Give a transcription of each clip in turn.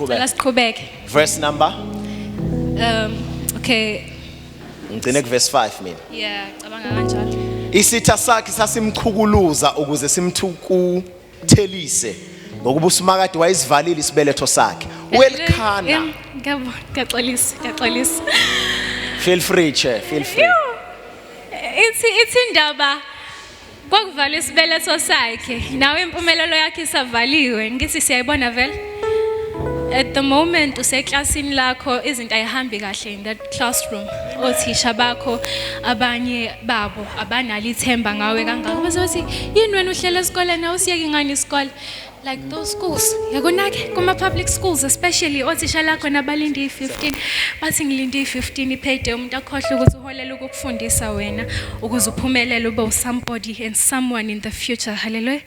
Qhubeka. Cela siqhubeke. Verse number? Okay. Ngigcine ku verse 5 mina. Yeah, cabanga kanjalo. Isitha sakhe sasimchukuluza ukuze simthukuthelise ngokuba uSimakade wayesivalile isibeletho sakhe. Welkhana. Ngiyabona, ngiyaxolisa, ngiyaxolisa. Feel free chair, feel free. Ithi indaba kwakuvalwa isibeletho sakhe, nawe impumelelo yakhe isavaliwe. Ngithi siyayibona vele. At the moment useklasini lakho izinto ayihambi kahle in that classroom. Othisha bakho abanye babo abanalo ithemba ngawe kangako. Bese bathi yini wena uhlele esikoleni awusiyeki ngani isikole? Like those schools. Yabona ke kuma public schools especially othisha lakho nabalinde i-15 bathi ngilinde i-15 i-payday umuntu akhohlwe ukuthi uholela ukukufundisa wena ukuze uphumelele ube somebody and someone in the future. Hallelujah.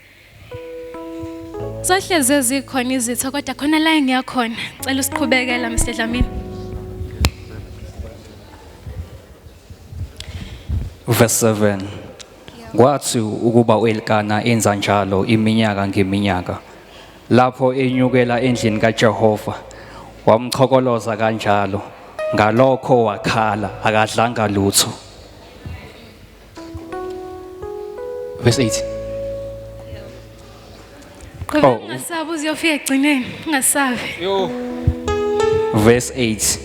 Zohlezi ezikhona izitha kodwa khona la engiyakhona. Cela usiqhubekela Mr Dlamini. Verse 7. Kwathi ukuba uElkana enza njalo iminyaka ngeminyaka, lapho enyukela endlini kaJehova, wamchokoloza kanjalo, ngalokho wakhala, akadlanga lutho. Verse 8. Qhubeka Oh. ungasabi uziyofika ekugcineni, ungasabi. Verse 8.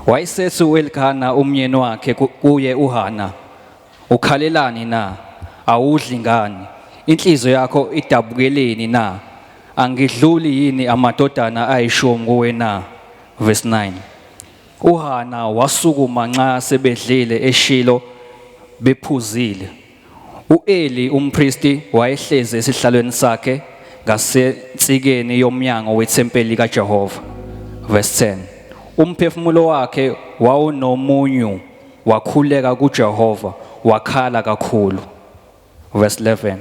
Wayesethi uElkana umyeni wakhe kuye uHana, ukhalelani na? Awudli ngani? Inhliziyo yakho idabukeleni na? Angidluli yini amadodana ayishumi kuwe na? Verse 9. uHana wasukuma nxa sebedlile eShilo bephuzile. uEli umpristi wayehlezi esihlalweni sakhe ngasensikeni yomnyango wethempeli kaJehova. Verse 10. Umphefumulo wakhe wawunomunyu, wakhuleka kuJehova, wakhala kakhulu. Verse 11.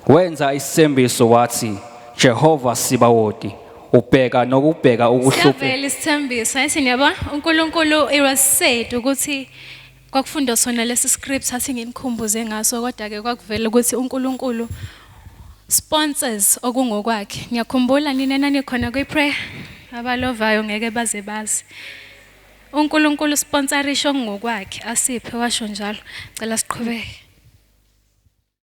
Wenza isithembiso wathi, Jehova Sibawoti, ubheka nokubheka ukuhlupheka. Siyavela isithembiso. Ayithi niyabona uNkulunkulu it was said ukuthi kwakufundwa sona lesi script athi nginikhumbuze ngaso kodwa ke kwakuvela ukuthi uNkulunkulu sponsors okungokwakhe. Ngiyakhumbula nina nanikhona kwi prayer abalovayo ngeke baze bazi. uNkulunkulu sponsorisha okungokwakhe asiphe washo njalo. Cela siqhubeke.